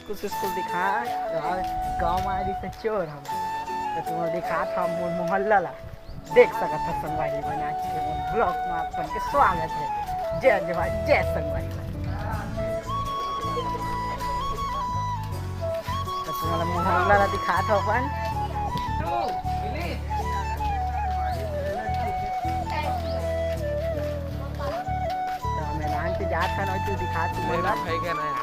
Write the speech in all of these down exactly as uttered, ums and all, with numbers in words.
कुछ स्कूल दिखा। गाँव में आ रही से चोर हम, तो तुम दिखा था मोर मोहल्ला ला। देख सकत ह संगवारी मन, आज के मोर ब्लॉग में आप मन के स्वागत है। जय जोहार, जय संगवारी मन। तो तुम्हारा मोहल्ला ला दिखात हो अपन। तो मैदान पे जात हन और तू दिखा तू मेरा मोहल्ला। भाई का ना यार।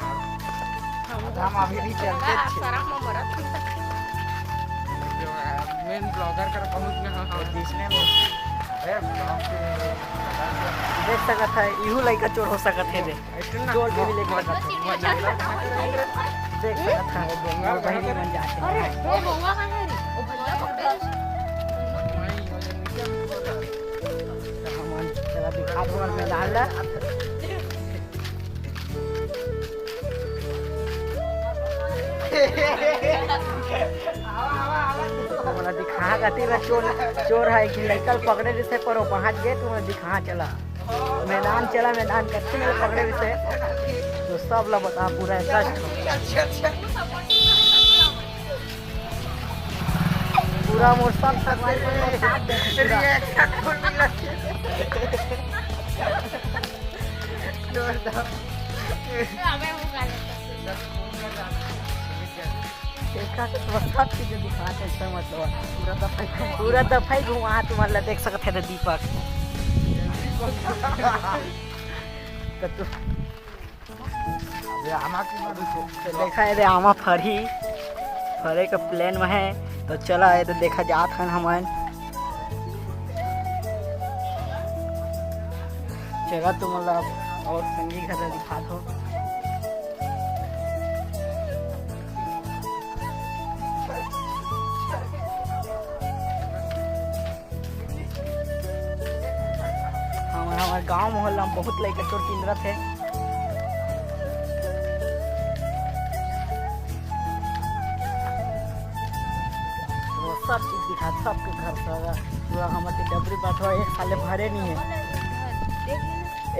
हम अभी भी चलते थे। शराब में मरत हन। जो है, मेन ब्लॉगर कर पहुंच गए हम। और जिसने वो, अरे, ब्लॉग के देख सकत है, इहू लइका चोर हो सकत है दे। ऐसे ना, चोर के भी लेके वो, सकत है। वो जंगल देख सकत है, वो बोंगा वो बहिनी बन जाते हैं। अरे, वो बोंगा कहाँ है रे? वो भैया पकड़े। नहीं, वो जंगल में बोला। तो हम चला दिखा दो, मैं डाल ला। मोला दिखा गति में चोर, चोर है कि लइका ल पकड़े जैसे पर वो पहुंच गए, तुम्हें दिखा चला। मैदान चला, मैदान कच्ची में पकड़े जैसे, तो सब ला बता पूरा है कष्ट। पूरा मोर सब तक रिएक्शन फुल मिला। जोरदार। देखा तो बस सब चीजें दिखाते हैं, समझ लो। पूरा दफाई घुमा। पूरा दफाई घुमा, तुम्हारा देख सकते हैं दीपक। तो तू अबे आमा की मत देखो। तो देखा है रे, आमा फरही, फरे के प्लान में है। तो चला है तो देखा जात हन हमन। चला तो मतलब और संगी घर दिखा दो। हमर, हमर गांव मोहल्ला में बहुत लइका चोर किंदरत हे। वो सब चीज दिखा, सबके घर से पूरा हमर के डबरी बटवा एक साल ले भरे नहीं है,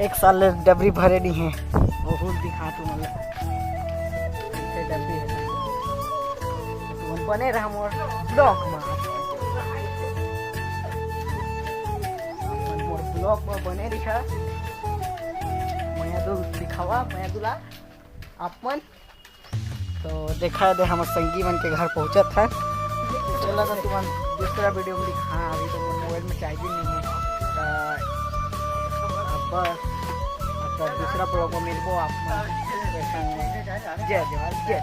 एक साल ले डबरी भरे नहीं है। वो दिखा तू मतलब कैसे डबरी है। तुमन बने रहा मोर ब्लॉग में। अपन मोर ब्लॉग में बने रहा। मया दू दिखावा, मया दूला अपन। तो देखा दे, हमर संगी मन के घर पहुंचत है। चला तो तुमन दूसरा वीडियो में दिखा, अभी तो मोर मोबाइल में चार्जिंग नहीं है। तो अब बस, अब तो दूसरा ब्लॉग में मिलबो आप मन के संग में। जय जोहार, जय।